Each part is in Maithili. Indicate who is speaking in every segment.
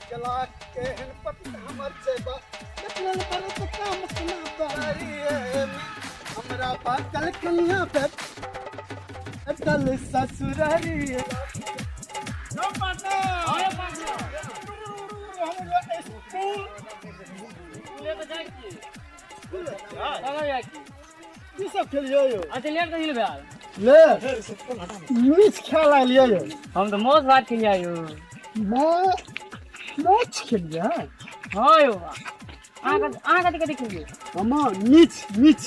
Speaker 1: केला केहन पतित हमर जेबा निकलल बरत काम सुना बारिए में हमरा पाकल कनिया पे चल ससुरारिए। नो पार्टनर, हमरो स्कूल की सब खेलियो यौ?
Speaker 2: अच्छा, लेट कहिल भेल।
Speaker 1: ले मिच खेल लियो यौ।
Speaker 2: हम तऽ मौस भात खेलियै यौ।
Speaker 1: माछ खेलियै?
Speaker 2: हँ यौ। अहाँ कथी कथी खेलियै?
Speaker 1: हम नीच नीच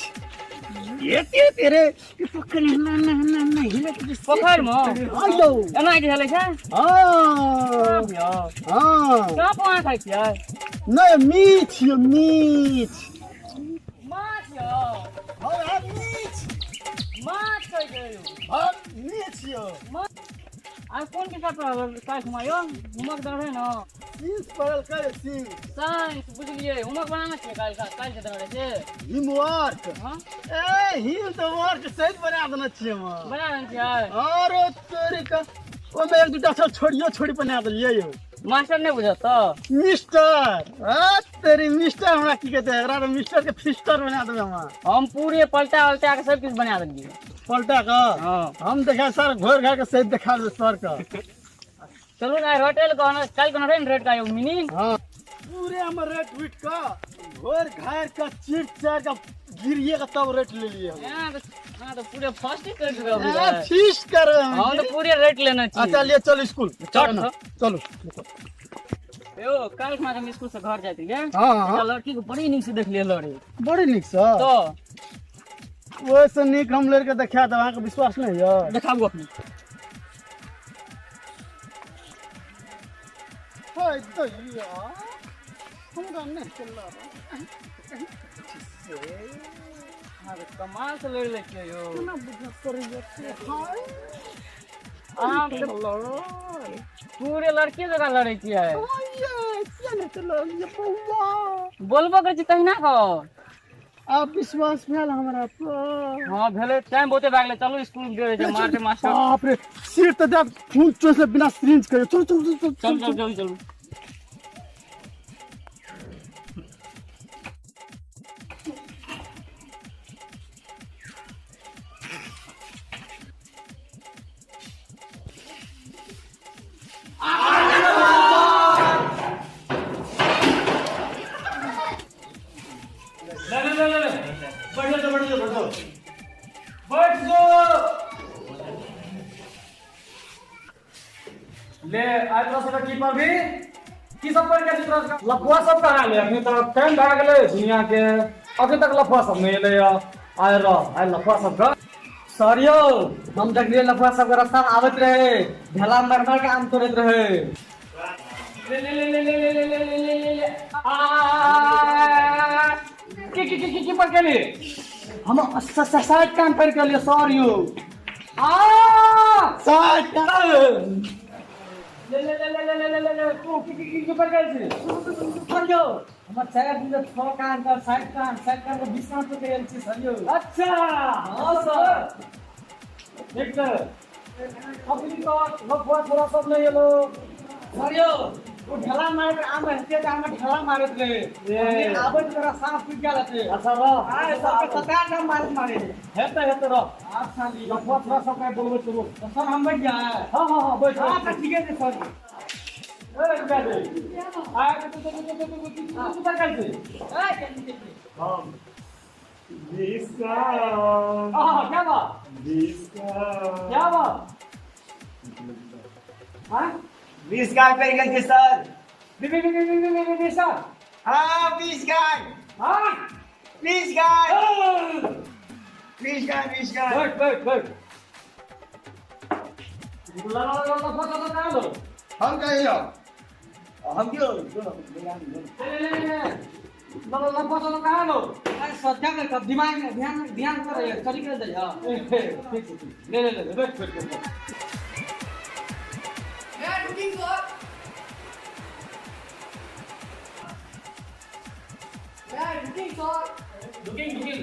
Speaker 1: एते तेरे ई पोखरि ना ना ना ना हिले।
Speaker 2: पोखरिमे?
Speaker 1: हँ यौ।
Speaker 2: एना जे हेलै छै?
Speaker 1: हँ।
Speaker 2: यौ।
Speaker 1: हँ।
Speaker 2: साँप अहाँ खाइ छियै?
Speaker 1: नहि, मीछ यौ, मीछ।
Speaker 2: माछ यौ।
Speaker 1: हँ हँ, मीछ।
Speaker 2: माछ खाइ छै यौ?
Speaker 1: हँ, मीछ यौ।
Speaker 2: आइ कोन विषय पढ़ल काल्हि खुमा यौ? होमवर्क देने रहै ने?
Speaker 1: सीस पड़ल करे सीस।
Speaker 2: साइंस, बुझलियै। होमवर्क बनाना छियै काल्हि, काल्हि जे देने रहै से?
Speaker 1: हिमवर्क।
Speaker 2: हँ।
Speaker 1: ए हिम तऽ वर्क सहित बना देने छियै हम।
Speaker 2: बना देने छियै?
Speaker 1: आरो तोरी का ओहिमे एक दूटा सब छोड़ियो छोड़ी बना देलियै यौ।
Speaker 2: मास्टर नहि बुझत तऽ?
Speaker 1: मिस्टर आ तेरी मिस्टर हमरा की कहते, एकरा तऽ मिस्टर के फिस्टर बना देबै हम।
Speaker 2: हम पूरे पलटा उलटा के सब किछु बना देलियै।
Speaker 1: पलटा के?
Speaker 2: हँ।
Speaker 1: हम देखा सर घोर घार के सही देखा देबै सर के।
Speaker 2: चलू ने, रोटेल कहना काल्हि कहना रहै ने, रेट का एगो मिनी।
Speaker 1: हाँ, पूरे हम रेट उठ के घोर घार के चीर चार के गिरिए के तब रेट ले लिए हम।
Speaker 2: हाँ तऽ पूरे फर्स्ट कर देबै।
Speaker 1: फीस कर।
Speaker 2: हम तऽ पूरे रेट लेने छी।
Speaker 1: अच्छा, लिए चल स्कूल।
Speaker 2: चल।
Speaker 1: चलो चलो।
Speaker 2: यौ, काल्हि खुना हम स्कूल से घर जाइत रहियै।
Speaker 1: हाँ हाँ।
Speaker 2: एकटा लड़की के बड़ी नीक से देखलियै लड़े।
Speaker 1: बड़ी नीक से?
Speaker 2: तऽ।
Speaker 1: ओहिसँ नीक हम लड़के देखा देब, अहाँके विश्वास नहि यऽ?
Speaker 2: देखाबू अपने।
Speaker 1: हाय दैया, हमरा नहि चलऽ।
Speaker 2: अहाँ तऽ कमाल से लड़ि लै छियै यौ।
Speaker 1: केना बुझऽ पड़ैया से, हाय।
Speaker 2: अहाँ तऽ पूरे लड़के जकाँ लड़ै छियै।
Speaker 1: हाय, किया नहि चलऽ ये बौआ?
Speaker 2: बोलबो करै छी तहिना कऽ।
Speaker 1: आब विश्वास भेल हमरा पर?
Speaker 2: हँ, भेलै। टाइम बहुते भए गेलै, चलू स्कूल गेल छै मारते मास्टर।
Speaker 1: बाप रे, सिर तऽ देब खून चोस ले बिना सिरिंज के। चल चल चल।
Speaker 2: चल चल चल चलू।
Speaker 3: ले ले ले ले, बैठ जाओ बैठ जाओ बैठ जाओ बैठ जाओ। ले आइ तोरा सबके की पढ़बी, की सब पढ़ के तोरा सबके? लफुआ सब कहाँ एलै? अखनी तक टाइम भए गेलै दुनिया के, अखनी तक लफुआ सब नहि एलै। आइ रह, आइ लफुआ सबके।
Speaker 4: सर यौ, हम देखलियै लफुआ सबके रास्ता में आबैत रहे, ढेला मारि मारि के आम तोड़ैत रहे।
Speaker 2: ले ले ले ले ले ले ले ले ले ले ले आ की की की की की पढ़ के लिए?
Speaker 4: हम साइड काम पढ़ि के लिए सर यौ।
Speaker 2: आ
Speaker 1: साठ।
Speaker 2: ले ले ले ले ले ले ले ले, तू की की की पढ़ के छी?
Speaker 4: सर यौ, हमर 4 दिन 6 कान का 60 कान, 60 कान के 20 कान पे गेल छी सर यौ।
Speaker 2: अच्छा।
Speaker 4: हाँ सर।
Speaker 3: ठीक छै, अखनी तक लफुआ छोरा सब नहि एलो।
Speaker 4: सर यौ, ओ ढेला मारैत रहे, आम हेतै तऽ आम ढेला मारैत रहे।
Speaker 3: ए।
Speaker 4: आबैत तोरा साँप टूटि गेल हेतै।
Speaker 3: अच्छा रह।
Speaker 4: आइ सबके सतार नाम मारैत मारे।
Speaker 3: हेतै हेतै, रह।
Speaker 4: अच्छा जी।
Speaker 3: लफुआ छोरा सबके बोलबै, चलू।
Speaker 4: तऽ सर, हम बैठ जाए?
Speaker 3: हाँ हाँ हाँ, बैठ।
Speaker 4: अच्छा, ठीके छै सर।
Speaker 3: ए रुका दे, आय तू तू तू तू तू तू तू पकड़ छी।
Speaker 5: हम 20 का।
Speaker 3: हाँ, क्या बात?
Speaker 5: 20 का।
Speaker 3: क्या बात? हाँ।
Speaker 6: 20 गाय पड़ गेल छै sir.
Speaker 3: B B B B B B B B sir.
Speaker 6: हाँ, 20 गाय।
Speaker 3: हाँ।
Speaker 6: 20 गाय, 20 गाय, 20 गाय।
Speaker 3: बैठ बैठ बैठ। ला ला ला ला ला ला ला ला।
Speaker 6: हम कहियो हम क्यों?
Speaker 3: ला ला ला ला कहाँ लो?
Speaker 4: अरे सर, क्या कर दिमाग में ध्यान ध्यान कर रहे, चली के जाइए।
Speaker 3: ठीक ठीक, ले ले ले, बैठ बैठ बैठ।
Speaker 2: ढुकिंग ढुकिंग।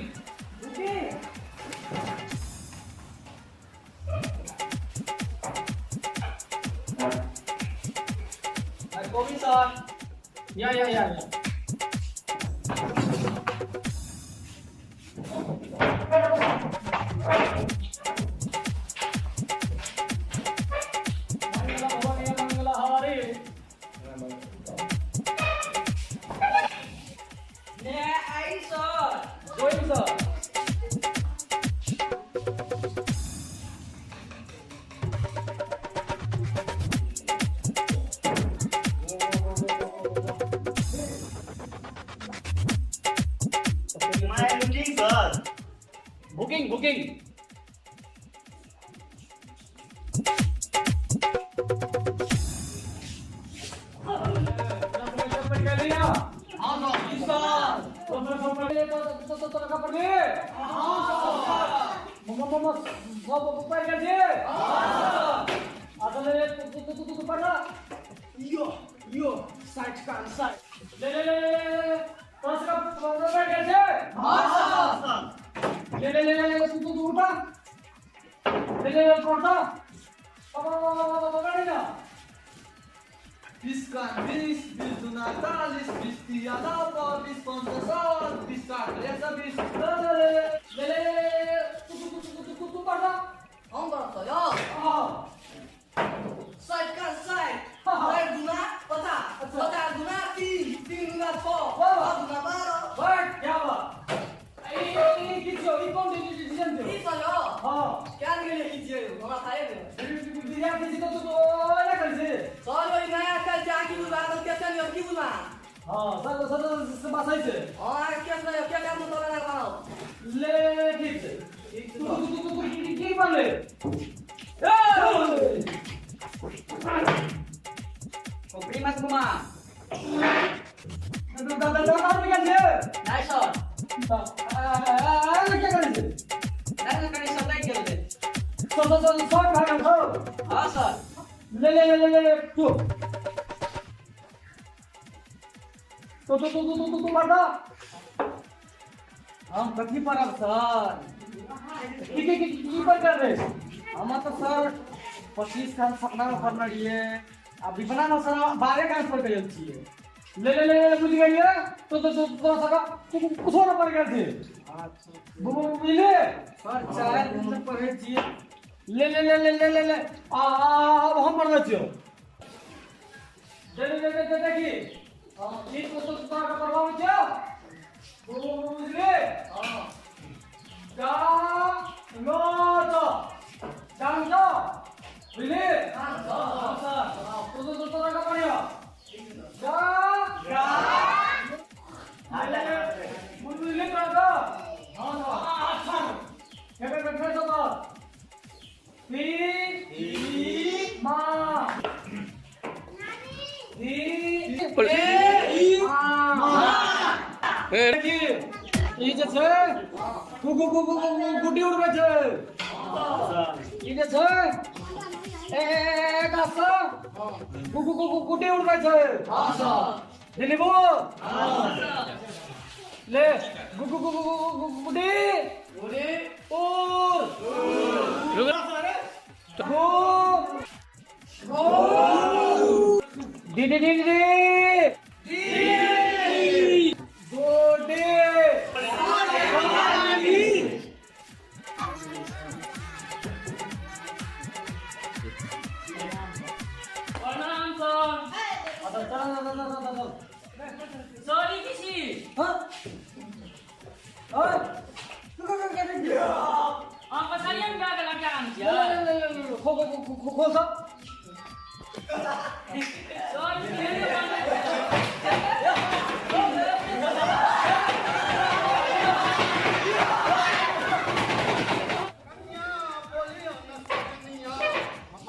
Speaker 4: Govind sir.
Speaker 3: या या या या। मंगला भवानी मंगला हरे।
Speaker 4: May I sir?
Speaker 3: Govind sir.
Speaker 6: My looking sir.
Speaker 3: Booking booking.
Speaker 1: यो यो 60 कान 60।
Speaker 3: ले ले ले ले ले ले ले ले ले ले तू तू उठा। ले ले ले पड़ता पकड़ ना।
Speaker 7: 20 कान 20, 20 दुना 40, 20 तिया 90, 20 पंचा 100, 20 साठ 120।
Speaker 3: ले ले ले ले ले तू तू तू तू तू तू पड़ता।
Speaker 4: हम पढ़ब सर यौ। 60 कान 60, 60 दुना 50, 50 दुना 3, 3 दुना 6, 6 दुना 12।
Speaker 3: वाह क्या बात। ई की छियौ, ई कोन डिजाइन छियौ?
Speaker 4: की सर यौ?
Speaker 3: हां।
Speaker 4: क्या गेलै की छियौ, हमरा थाहे नै।
Speaker 3: डिजाइन की छियौ तो ओना करै छै।
Speaker 4: सर यौ, ई नया स्टाइल छै, अहाँ की बुझबै? अहाँ केस यौ, की बुझबै?
Speaker 3: हां सर सर से बात सही छै।
Speaker 4: हां, अहाँ केस नै यौ, केस आदमी तोरा नै बनाउ।
Speaker 3: ले ठीक छै ठीक छै। तू तू तू तू की बनले? ए
Speaker 4: खोपड़ी मत घुमा।
Speaker 3: दादा दादा के छै?
Speaker 4: नै सर।
Speaker 3: आ के करै छै?
Speaker 4: नै नै करै सर, लागि गेल।
Speaker 3: सर सर सर भागल छौ।
Speaker 4: हां सर।
Speaker 3: ले ले ले ले ले तू तो तो तो तो तो मारदा।
Speaker 4: हम कथी पढ़ब सर?
Speaker 3: की की की पर कर रहे?
Speaker 4: हम तो सर 25 कान सपना में पढ़ने रहिए, आ विपना में सर 12 कान पढ़ गेल छियै।
Speaker 3: ले ले ले बुझ गेलियै। तो तो तो सका तू कुछो न पढ़ गेल छै।
Speaker 4: अच्छा
Speaker 3: बुझले
Speaker 4: सर, 4 दिन से पढ़ै छियै।
Speaker 3: ले ले ले ले ले ले आ अब हम पढ़बै छियौ। ले ले ले ले देखी ई तो तो तोरा के पढ़बाबै छियौ। बुझले?
Speaker 4: हां।
Speaker 3: गा नो तो जान तो बुझले?
Speaker 4: हां सर।
Speaker 3: तो तो तोरा के पढ़ियो। गा गा बुझले तोरा के?
Speaker 4: हां सर।
Speaker 3: अच्छा फेर फेर सर ती मा ती ए मा। देखी ई जे छै गु गु गु गु गुड्डी उड़बै छै। ई जे छै ए ए गाछ गु गु गु गुड्डी उड़बै छै।
Speaker 4: हां सर।
Speaker 3: लेबो?
Speaker 4: हां सर।
Speaker 3: ले गु गु गु गु गुड्डी
Speaker 4: गुड्डी
Speaker 3: उड़ गु
Speaker 4: गु
Speaker 3: D D D D D गोडे।
Speaker 2: प्रणाम सर।
Speaker 3: चल चल चल चल चल।
Speaker 2: सर ई की छी?
Speaker 3: हां हां
Speaker 2: अहाँ पछाड़िए मे भए गेल क्या काम छियै?
Speaker 3: ले ले ले खो खो खो खो सब।
Speaker 2: सर ई केहन बनलै?
Speaker 1: कन्या बोलियो न सजनिया, हम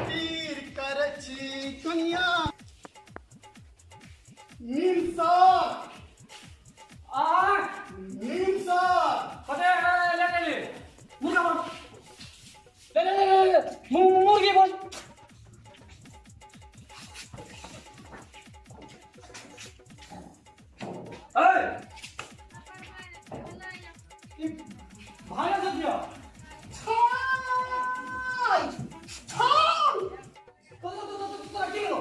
Speaker 1: तीर करै छी कन्या। नीम सर।
Speaker 3: आ
Speaker 1: नीम सर।
Speaker 3: कते ले ले ले मुर्गा बन। ले ले ले ले मुर्गी बन। ए ई भागे से दियो।
Speaker 4: छाय छाय
Speaker 3: तो तो तो तो की करो?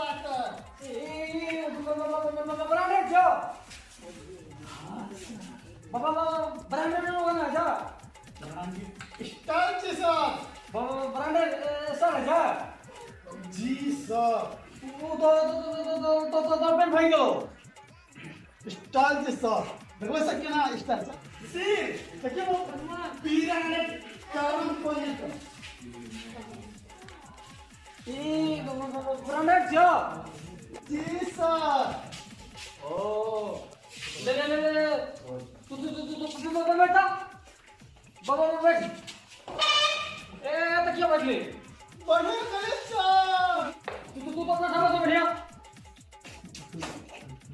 Speaker 1: क्वार्टर।
Speaker 4: ई ब्रांडेड छौ बाबा, ब्रांडेड होना जा।
Speaker 1: स्टाइल छै सर।
Speaker 4: बाबा, ब्रांडेड सर जा।
Speaker 1: जी सर।
Speaker 4: ओ तो तो तो तो पेन भाई गेलो।
Speaker 1: स्टाइल छै सर, देखबै सर केना स्टाइल सर। सी देखियो ब्रांडेड कारण कोई तो
Speaker 4: ई ब्रांडेड छौ।
Speaker 1: जी सर।
Speaker 4: ओ ले ले ले ले, तू तू तू तू तू तू बैठा बाबा, बैठ। ए त किया बैठली?
Speaker 1: बढ़िया करे सर।
Speaker 4: तू तू तू अपना ठाम से बढ़िया।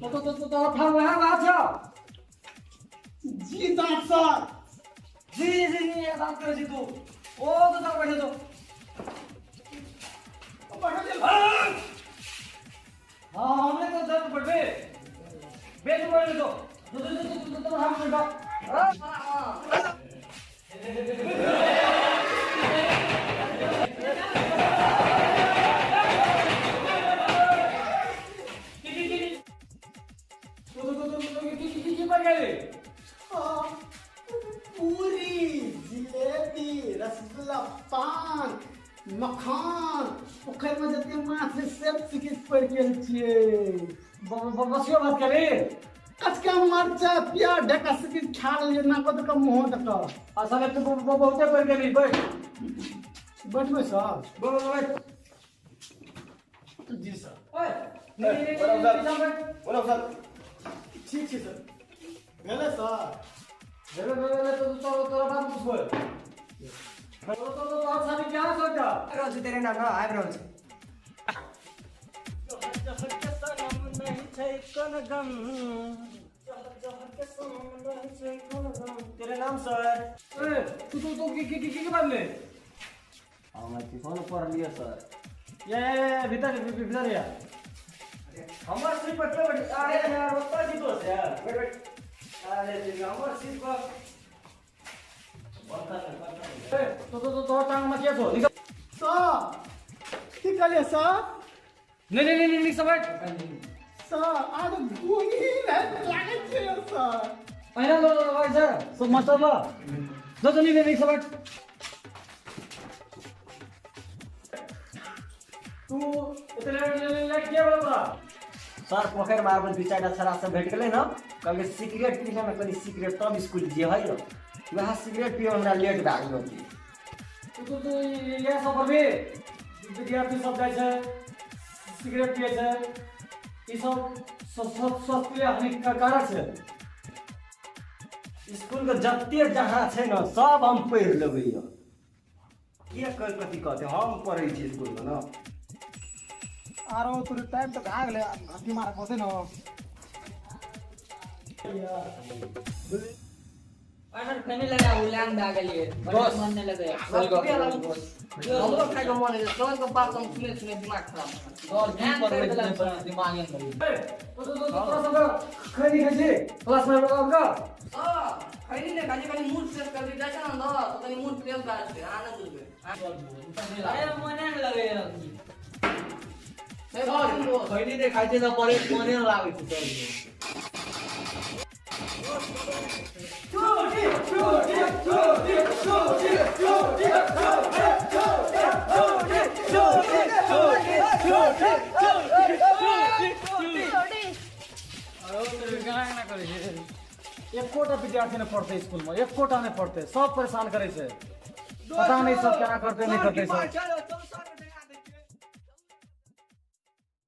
Speaker 4: तो तो तो तो ठाम वहां वहां छौ।
Speaker 1: जी दांत सर।
Speaker 4: जी जी जी दांत करे छी तू। ओ तो तो बैठे तो
Speaker 1: बैठे।
Speaker 4: हां, हमने तो जब बैठे बेच बैठे तो तो तो तो तो हम बैठा। तो तो तो की की की पर गेली?
Speaker 1: पूरी, जिलेबी, रसगुल्ला, पान, मखान, पोखरि में जते माछ छै सब चीज पड़ि गेल छियै।
Speaker 4: बसियो भात खेली?
Speaker 1: कचका मरचा प्याज ढका से किछु खा लेलियै, नाको दऽ कऽ मुँहो दऽ कऽ।
Speaker 4: आ साले तू बहुते पड़ि गेली। बैठ।
Speaker 1: बैठबै सर?
Speaker 4: बैठ।
Speaker 1: जी सर।
Speaker 4: ओए नहीं नहीं नहीं, बैठ।
Speaker 6: बोलो सर।
Speaker 1: ठीक छै सर। भेलै सर?
Speaker 4: भेलै भेलै। तो तोरा बात पूछबै। तो तो तो साली कहाँ सोचा
Speaker 6: रहल छी? तेरे नाम न आबि रहल छै।
Speaker 5: जहर के सनम नहीं छै कोन गम, जहर जहर के सनम नहीं छै कोन गम तेरे नाम सर।
Speaker 4: ए तू तू तू की की की की बाजले?
Speaker 6: हम ट्यूशन पढ़लियै सर।
Speaker 4: या या भीतर भीतर या।
Speaker 5: हमर सीट पर के बैठ? अरे यार ओत्ता जीतो से यार, बैठ बैठ। अरे तेरी हमर सीट पर बता बता।
Speaker 4: ए तो तो तो टांग में किया छो? निकल।
Speaker 1: सर की कहलियै सर?
Speaker 4: नहीं नहीं नहीं नहीं, सब बैठ।
Speaker 1: सर आज गोही लागै छै सर।
Speaker 4: पहिना लो लो भाई सर, सब मास्टर लो जो जो। नहीं नहीं, सब बैठ। तू इतने लेट किया बोला तोरा?
Speaker 6: सर पोखरि में आबल दू चारिटा छोड़ा सब भेट गेलै न, कहलकै सिगरेट पी ले न कनि सिगरेट तब स्कूल जेबै न। वएह सिगरेट पिए हमरा लेट भए गेल।
Speaker 4: तू तू तू इएह सब करबी? विद्यार्थी सब जाइ छै सिगरेट पिए छै, ई सब स्वास्थ्य के लिए हानिकारक छै।
Speaker 6: स्कूल के जते जहाँ छै न सब हम पढ़ि लेबै। यऽ के कथी कहतै, हम पढ़ै छी स्कूल में न।
Speaker 1: आरो तोरे टाइम तऽ भए गेलै, घंटी मारऽ पड़तै न।
Speaker 8: अरे खैनी लगा उलान भए गेलियै, मन नहि लगैया। हमरो खाइके मन है सर के बात हम सुने सुने दिमाग खराब
Speaker 3: दिमाग।
Speaker 4: तो तो तोरा सब खैनी खाइ छी क्लास में आबि कऽ?
Speaker 8: सर खैनी नहि खाइ छी, कनि मूड फ्रेश कर जाइ छै ने अंदर, तऽ कनि मूड फ्रेश भए जाइ छै। अहाँ नहि बुझबै। अरे मने नहि लगैया।
Speaker 3: खैनी नहि खाइ छै तऽ पढ़े मने नहि लागै छै सर।
Speaker 4: एकोटा विद्यार्थी नहि पढ़तै स्कूल में, एकोटा नहि पढ़तै, सब परेशान करै छै। पता नहीं सब केना करतै नहि करतै सब।